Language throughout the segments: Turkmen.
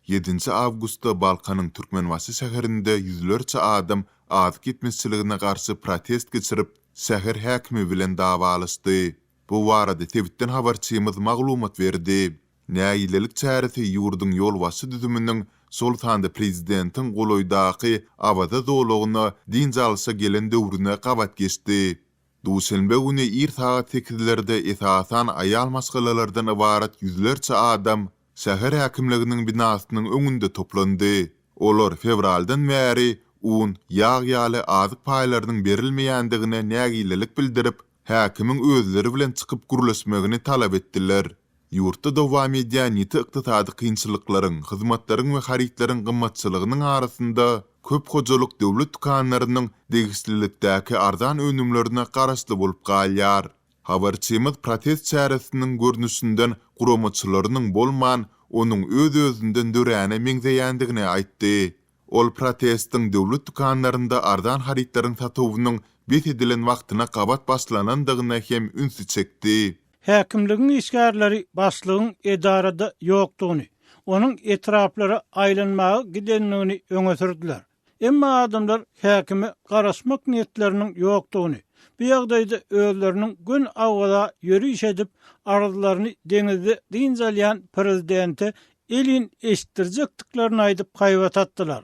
Ýedinji awgustda Balkanyň Türkmenbaşy şäherinde ýüzlerçe adam azyk ýetmezçiligine garşy protest geçirip, şäher häkimi bilen dawalaşdy. Bu barada sebitden habarçymyz maglumat berdi. Nägilelik çäresi ýurduň ýolbaşçy düzüminiň, şol sanda prezidentiň golaýdaky Awaza zolagyna dynç alşa gelen döwrüne gabat geçdi. Duşenbe güni ir sagat sekizlerde esasan aýal maşgalalardan ybarat ýüzlerçe adam şäher häkimliginiň binasynyň öňünde toplandy. Olar fewraldan bäri un, ýag ýaly azyk paýlarynyň berilmeýändigine nägilelik bildirip, häkimiň özleri bilen çykyp gürleşmegini talap etdiler. Ýurtda dowam edýän ýiti ykdysady kynçylyklaryň, hyzmatlaryň we harytlaryň gymmatçylygynyň arasynda köp hojalyk döwlet dükanlarynyň degişlilikdäki arzan önümlerine garaşly bolup galýar. Habarçymyz protest çäresiniň görnüşinden guramaçylarynyň bolman, onuň öz-özünden döräne meňzeýändigini aýtdy. Ol protestiň döwlet dükanlarynda arzan harytlaryň satuwynyň bes edilen wagtyna gabat başlanandygyna hem ünsi çekdi. Häkimligiň işgärleri başlygyň edarada ýokdugyny, onuň etraplara aýlanmaga gidendigini öňe sürdüler. Emma adamlar häkime garaşmak niýetleriniň ýokdugyny, bu ýagdaýda özleriniň göni Awaza ýöriş edip, arzlaryny deňizde dynç alýan prezidente elin eşitdirjekdiklerini aýdyp haýbat atdylar.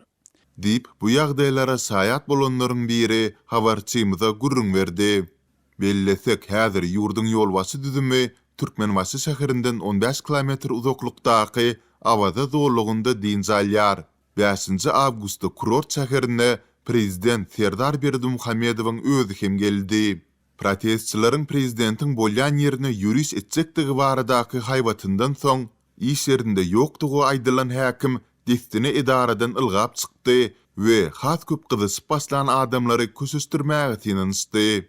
Diýip, bu ýagdaýlara şaýat bolanlaryň biri habarçymyza gürrüň berdi. Bellesek, häzir ýurduň ýolbaşçy düzümi Türkmenbaşy şäherinden on bäş kilometr uzaklykdaky Awaza zolagynda dynç alýar. Bäşinji awgustda kurort şäherine prezident Serdar Berdimuhamedowyň özi hem geldi. Protestçileriň prezidentiň bolýan ýerine ýöriş etjekdigi baradaky haýbatyndan soň, iş ýerinde ýokdugy aýdylan häkim dessine edaradan ylgap çykdy we has köp gyzyşyp başlan adamlary köşeşdirmäge synanyşdy.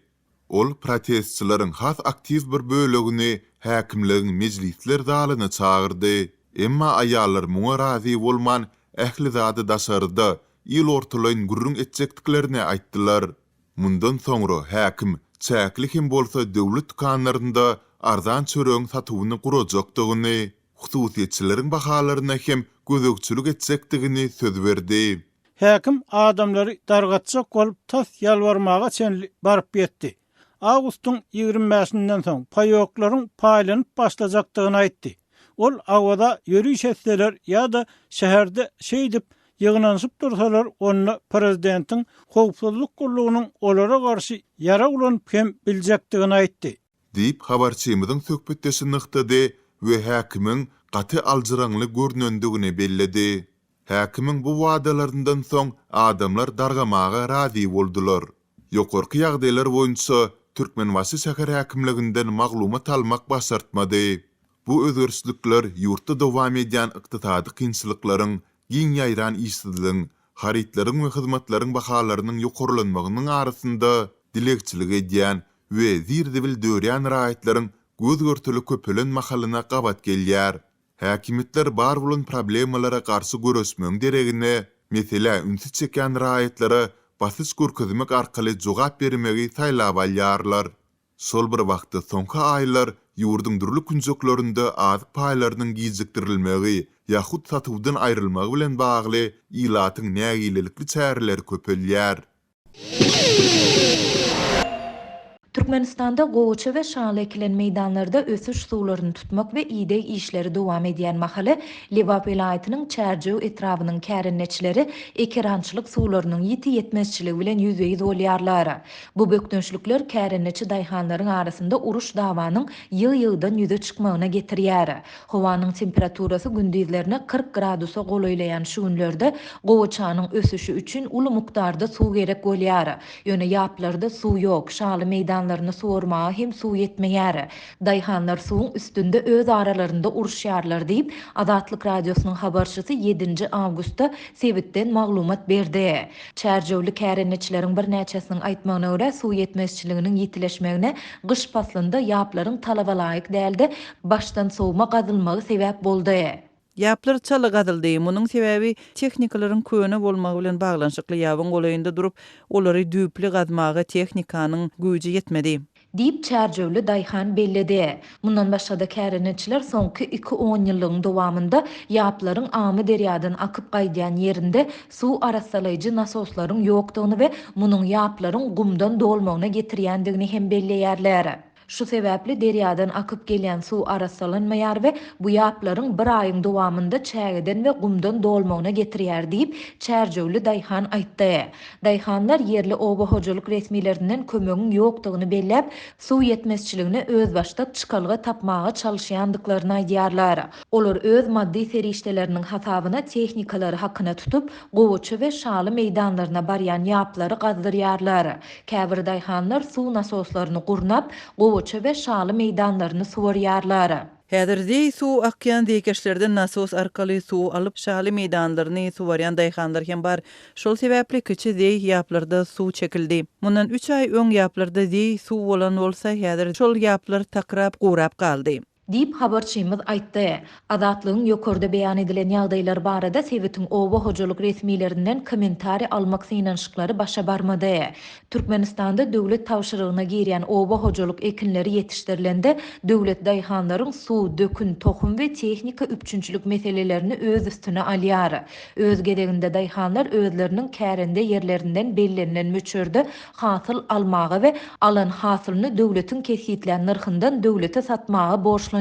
Ol protestçileriň has aktiw bir bölegini häkimligiň mejlisler zalyna çagyrdy. Emma aýallar muňa razy bolman, ähli zady daşarda, il ortalaýyn gürrüň etjekdiklerini aýtdylar. Mundan soňra häkim çäkli hem bolsa döwlet dükanlarynda arzan çöregiň satuwyny gurajakdygyny, hususyýetçileriň bahalaryna hem gözegçilik etjekdigini söz berdi. Häkim adamlary dargatjak bolup tas ýalbarmaga çenli baryp ýetdi. Awgustyň 25 bäşinden soň paýoklaryň paýlanyp başlajakdygyny aýtdy. Ol Awaza ýöriş etseler ýa-da şäherde şeýdip ýygnanyşyp dursalar, onda prezidentiň howpsuzlyk gullugynyň olara garşy ýarag ulanyp hem biljekdigini aýtdy. Diýip, habarçymyzyň söhbetdeşi nygtady we häkimiň gaty aljyraňly görnendigini belledi. Häkimiň bu wadalaryndan soň adamlar dargamaga razy boldular. Ýokarky ýagdaýlar boýunça Türkmenbaşy şäher häkimliginden maglumat almak başartmady. Bu özgerişlikler ýurtda dowam edýän ykdysady kynçylyklaryň, giň ýaýran işsizligiň, harytlaryň we hyzmatlaryň bahalarynyň ýokarlanmagynyň arasynda dilegçilik edýän we zir-zibil dörýän raýatlaryň göz-görtele köpelen mahalyna gabat gelýär. Häkimiýetler bar bolan problemalara garşy göreşmegiň deregine, meselä ünsi çekýän raýatlara basyş görkezmek arkaly jogap bermegi saýlap alýarlar. Şol bir wagtda, soňky aýlar ýurduň dürli künjeklerinde azyk paýlarynyň gijikdirilmegi ýa-hut satuwdan aýrylmagy bilen bagly ilatyň nägilelikli çäreleri köpelýär. Türkmenistanda gowaça we şaly ekilen meýdanlarda ösüş suwlaryny tutmak we ideg işleri dowam edýän mahaly, Lebap welaýatynyň Çärjew etrabynyň kärendeçileri ekerançylyk suwlarynyň ýiti ýetmezçiligi bilen ýüzbe-ýüz bolýarlar. Bu bökdençlikler kärendeçi daýhanlaryň arasynda uruş-dawanyň ýygy-ýygydan ýüze çykmagyna getirýär. Howanyň temperaturasy gündizlerine 40 gradusa golaýlaýan şu günlerde gowaçanyň ösüşi üçin uly mukdarda suw gerek bolýar. Ýöne ýaplarda suw ýok, şaly meýdanlaryny suwarmaga hem suw ýetmeýär. Daýhanlar suwuň üstünde öz aralarynda uruşýarlar diýip, Azatlyk Radiosynyň habarçysy ýedinji awgustda sebitden maglumat berdi. Çärjewli kärendeçileriň birnäçesiniň aýtmagyna görä, suw ýetmezçiliginiň ýitileşmegine gyş paslynda ýaplaryň talabalaýyk däl-de, başdan sowma gazylmagy sebäp boldy. Ýaplar çala gazyldy. Munuň sebäbi tehnikalaryň köne bolmagy bilen baglanyşykly. Ýabyň golaýynda durup, olary düýpli gazmaga tehnikanyň güýji ýetmedi. Diýip, çärjewli daýhan belledi. Mundan başga-da kärendeçiler soňky iki onýyllygyň dowamynda ýaplaryň Amyderýadan akyp gaýdýan ýerinde suw arassalaýjy nasoslaryň ýokdugyny we munuň ýaplaryň gumdan dolmagyna getirýändigini hem belleýärler. Şu sebäpli derýadan akyp gelýän suw arassalanmaýar we bu ýaplaryň bir aýyň dowamynda çägeden we gumdan dolmagyna getirýär diýip, çärjewli daýhan aýtdy. Daýhanlar ýerli oba hojalyk resmilerinden kömegiň ýokdugyny belläp, suw ýetmezçiligine özbaşdak çykalga tapmaga çalyşýandyklaryny aýdýarlar. Olar öz maddy serişdeleriniň hasabyna tehnikalary hakyna tutup, gowaça we şaly meýdanlaryna barýan ýaplary gazdyrýarlar. Käbir daýhanlar suw nasoslaryny gurnap, gowaça we şaly meýdanlaryny suwarýarlar. Häzir zeý suw akýan zeýkeşlerden nasos arkaly suw alyp, şaly meýdanlaryny suwarýan daýhanlar hem bar. Şol sebäpli kiçi zeý ýaplarda suw çekildi. Mundan üç aý öň ýaplarda zeý suw bolan bolsa, häzir şol ýaplar takrap, gurap galdy. Diýip, habarçymyz aýtdy. Azatlygyň ýokarda beýan edilen ýagdaýlar barada sebitiň oba hojalyk resmilerinden kommentariý almak synanyşyklary başa barmady. Türkmenistanda döwlet tabşyrygyna girýän oba hojalyk ekinleri ýetişdirilende, döwlet daýhanlaryň suw, dökün, tohum we tehnika üpjünçilik meselelerini öz üstüne alýar. Öz gezeginde daýhanlar özleriniň kärende ýerlerinden bellenilen möçberde hasyl almaga we alan hasylyny döwletiň kesgitlän nyrhyndan döwlete satmaga borçlanýarlar.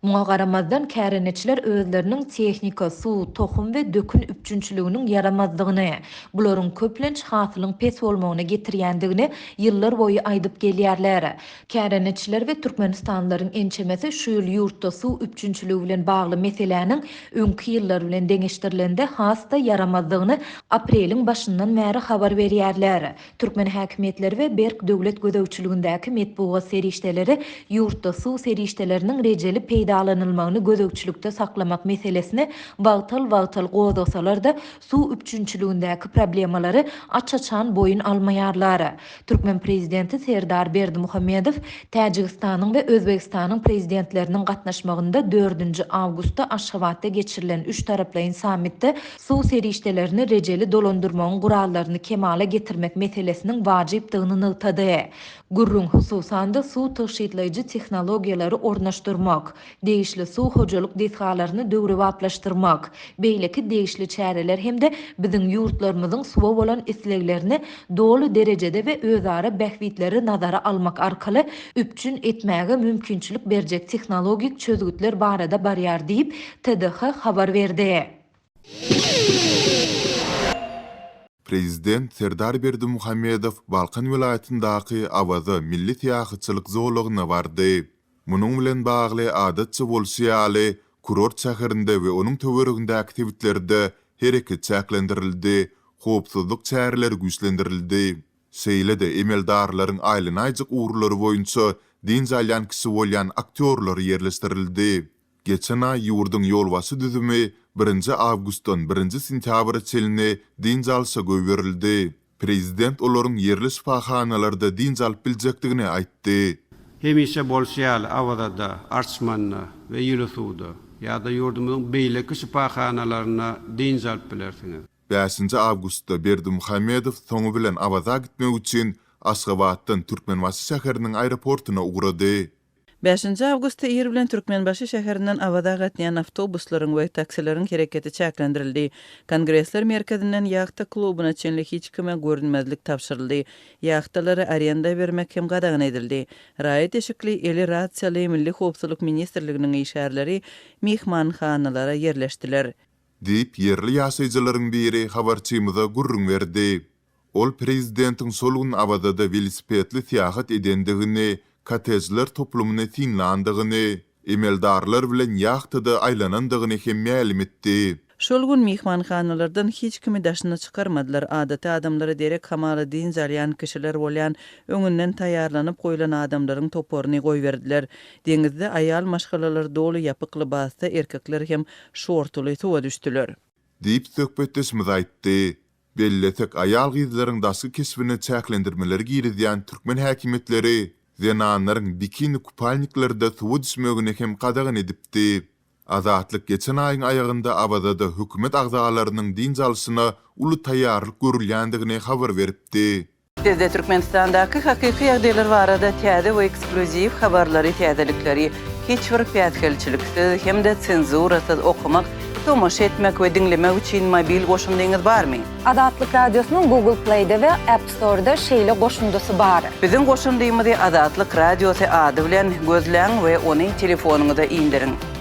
Muňa garamazdan, kärendeçiler özleriniň tehnika, suw, tohum we dökün üpjünçiliginiň ýaramazdygyny, bularyň köplenç hasylyň pes bolmagyna getirýändigini ýyllar boýy aýdyp gelýärler. Kärendeçiler we türkmenistanlylaryň ençemesi şu ýyl ýurtda suw üpjünçiligi bilen bagly meseläniň öňki ýyllar bilen deňeşdirilende has-da ýaramazdygyny apreliň başyndan bäri habar berýärler. Türkmen häkimiýetleri we berk döwlet gözegçiligindäki metbugat serişdeleri ýurtda suw serişdeleriniň rejeli peýdalanylmagyny gözegçilikde saklamak meselesini wagtal-wagtal gozgasalar-da, suw üpjünçiligindäki problemalary aç-açan boýun almaýarlar. Türkmen prezidenti Serdar Berdimuhamedow Täjigistanyň we Özbegistanyň prezidentleriniň gatnaşmagynda dördünji awgustda Aşgabatda geçirilen üçtaraplaýyn sammitde suw serişdelerini rejeli dolandyrmagyň gurallaryny kemala getirmek meselesiniň wajypdygyny nygtady. Gürrüň, hususan-da, suw tygşytlaýjy tehnologiýalary ornaşdyrmak, degişli suw hojalyk desgalaryny döwrebaplaşdyrmak, beýleki degişli çäreler hem-de biziň ýurtlarymyzyň suwa bolan isleglerini doly derejede we özara bähbitleri nazara almak arkaly üpjün etmäge mümkinçilik berjek tehnologik çözgütler barada barýar diýip, TDH habar berdi. Prezident Serdar Berdimuhamedow Balkan welaýatyndaky Awaza milli syýahatçylyk zolagyna bardy. Munuň bilen bagly, adatça bolşy ýaly, kurort şäherinde we onuň töweregindäki sebitlerde hereket çäklendirildi, howpsuzlyk çäreleri güýçlendirildi. Şeýle-de emeldarlaryň aýlanaýjak ugurlary boýunça dynç alýan kişi bolýan aktýorlar ýerleşdirildi. Geçen aý ýurduň ýolbaşçy düzümi birinji awgustdan birinji sentýabra çenli dynç alşa goýberildi. Prezident olaryň ýerli şypahanalarda dynç alyp biljekdigini aýtdy. Hemişe bolşy ýaly, Awazada, Arçmanda we Ýyly suwda ýa-da ýurdumyzyň beýleki şypahanalarynda dynç alyp bilersiňiz. Bäşinji awgustda Berdimuhamedow soňy bilen Awaza gitmek üçin Aşgabatdan Türkmenbaşy şäheriniň aeroportuna ugrady. Bäşinji awgustda ir bilen Türkmenbaşy şäherinden Awaza gatnaýan awtobuslaryň we taksileriň hereketi çäklendirildi. Kongresler merkezinden ýahta klubuna çenli hiç kime görünmezlik tabşyryldy. Ýahtalary arenda bermek hem gadagan edildi. Raýat eşikli, eli rasiýaly Milli howpsuzlyk ministrliginiň işgärleri myhmanhanalara ýerleşdiler. Diýip, ýerli ýaşaýjylaryň biri habarçymyza gürrüň berdi. Ol prezidentiň şol gün Awazada welosipedli syýahat edendigini, kottejler toplumyny synlandygyny, emeldarlar bilen ýahtada aýlanandygyny hem mälim etdi. Şol gün myhmanhanalardan hiç kimi daşyna çykarmadylar, adaty adamlara derek hamala dynç alýan kişiler bolýan öňünden taýýarlanyp goýlan adamlaryň toparyny goýberdiler. Deňizde aýal maşgalalar doly ýapyk lybasda, erkekler hem şortuly suwa düşdüler. Diýip, söhbetdeşimiz aýtdy. Bellesek, aýal-gyzlaryň daşky keşbine çäklendirmeleri girizýän türkmen häkimiýetleri zenanlaryň bikini-kupalniklerde suwa düşmegini hem gadagan edipdi. Azatlyk geçen aýyň aýagynda Awazada hökümet agzalarynyň dynç alşyna uly taýýarlyk görülýändigini habar beripdi. Sizde Türkmenistandaky hakyky ýagdaýlar barada täze we eksklýuziw habarlary, täzelikleri hiç bir päsgelçiliksiz hem-de senzurasyz okamak, tomaşa etmek we diňlemek üçin mobil goşundyňyz barmy? Azatlyk Radiosynyň Google Play-de we App Store-da şeýle goşundysy bar. Biziň goşundymyzy Azatlyk Radiosy ady bilen gözläň we ony telefonyňyza indiriň.